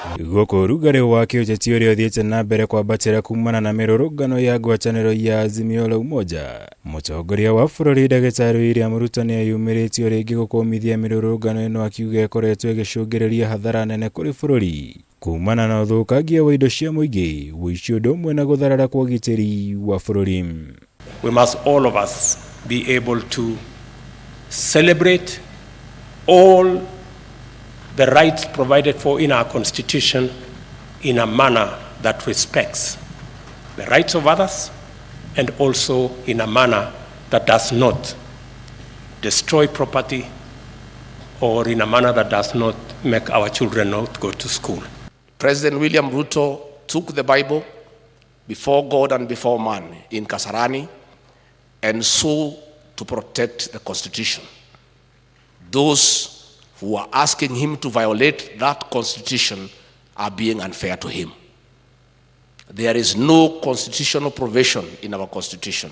Gũkũ ũrugarĩ wa kĩũteti ũrĩa ũthiĩte na mbere kwambatĩra kumana na mĩrũrũngano ya ngwatanĩro ya Azimio la Umoja, mũtongoria wa bũrũri Ndagĩtarĩ William Ruto nĩeyumĩrĩtie o rĩngĩ gũkũmithia mĩrũrũngano ĩno akiuga ĩkoretwo ĩgĩcũngĩrĩria hathara nene kũrĩ bũrũri kumana na ũthũkangia wa indo cia mũingĩ, ũici ũndũ ũmwe na gũtharara kwa ũgitĩri wa bũrũri. We must all of us be able to celebrate all the rights provided for in our constitution in a manner that respects the rights of others and also in a manner that does not destroy property or in a manner that does not make our children not go to school. President William Ruto took the Bible before God and before man in Kasarani and swore to protect the Constitution. Those who are asking him to violate that Constitution are being unfair to him. There is no constitutional provision in our Constitution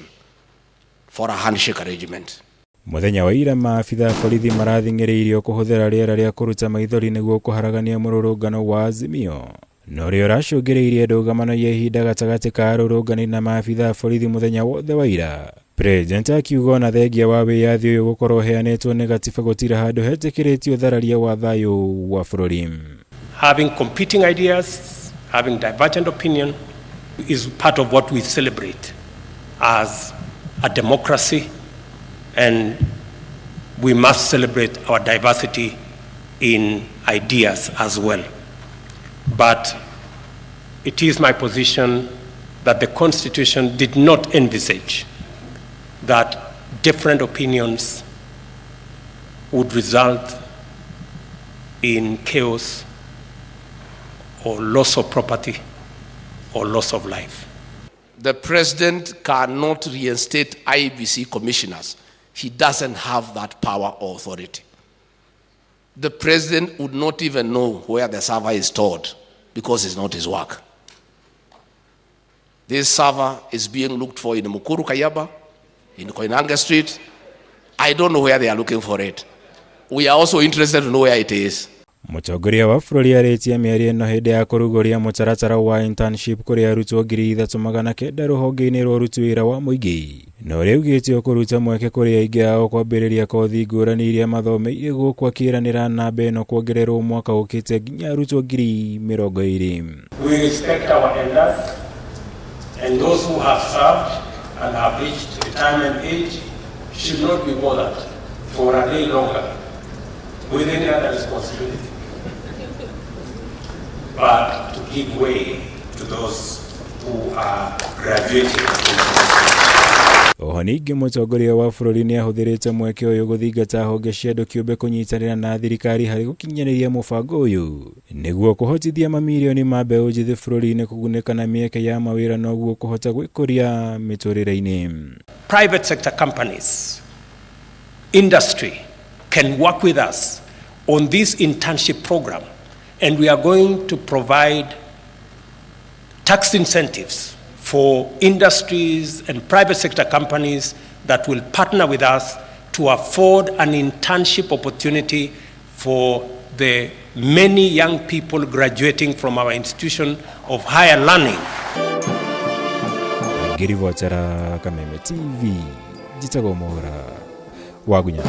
for a handshake arrangement. Mũthenya wa ira maabitha a borithi marathing'ĩrĩirio kũhũthĩra rĩera rĩa kũruta maithori nĩguo kũharagania mũrũrũngano wa Azimio na ũrĩa ũracũngĩrĩirie ndũgamano ya ihinda gatagatĩ ka arũrũngani na maabitha a borithi mũthenya wothe wa ira. President akiuga ona thengia wa wĩyathi ũyũ gũkorwo ũheanĩtwo nĩ gatiba gũtirĩ handũ hetĩkĩrĩtio ũthararia wa thayũ wa bũrũri. Having competing ideas, having divergent opinion is part of what we celebrate as a democracy, and we must celebrate our diversity in ideas as well. But it is my position that the Constitution did not envisage that different opinions would result in chaos or loss of property or loss of life. The president cannot reinstate IEBC commissioners. He doesn't have that power or authority. The president would not even know where the server is stored because it's not his work. This server is being looked for in Mukuru Kayaba, in Koinange Street. I don't know where they are looking for it. We are also interested to know where it is. Mũtongoria wa bũrũri arĩtie mĩario ĩno hĩndĩ ya kũrugũria mũtaratara wa internship kũrĩ arutwo 3900 rũhonge-inĩ rwa ũruti wĩra wa mũingĩ na ũrĩa ugĩte ũkũruta mweke kũrĩ aingĩ ao kwambĩrĩria kothi ngũrani iria mathomeire gũkũ akĩranĩra namba ĩno kuongererwo mwaka ũkĩte nginya arutwo 20,000. We respect our elders and those who have served and have reached retirement age should not be bothered for a day longer with any other responsibility, but to give way to those who are graduating. Oho ningĩ mũtongoria wa bũrũri nĩ ahũthĩrĩte mweke ũyũ gũthingata honge cia andũ kĩũmbe kũnyitanĩra na thirikari harĩ gũkinyanĩria mũbango ũyũ nĩguo kũhotithia mamirioni ma mbeũ njĩthĩ bũrũri-inĩ kũgunĩka na mĩeke ya mawĩra noguo kũhota gwĩkũria mĩtũrĩre-inĩ. Private sector companies, industry can work with us on this internship program, and we are going to provide tax incentives for industries and private sector companies that will partner with us to afford an internship opportunity for the many young people graduating from our institution of higher learning. Ngĩribotera Kameme TV, njĩtagwo Mwaura Wagunya.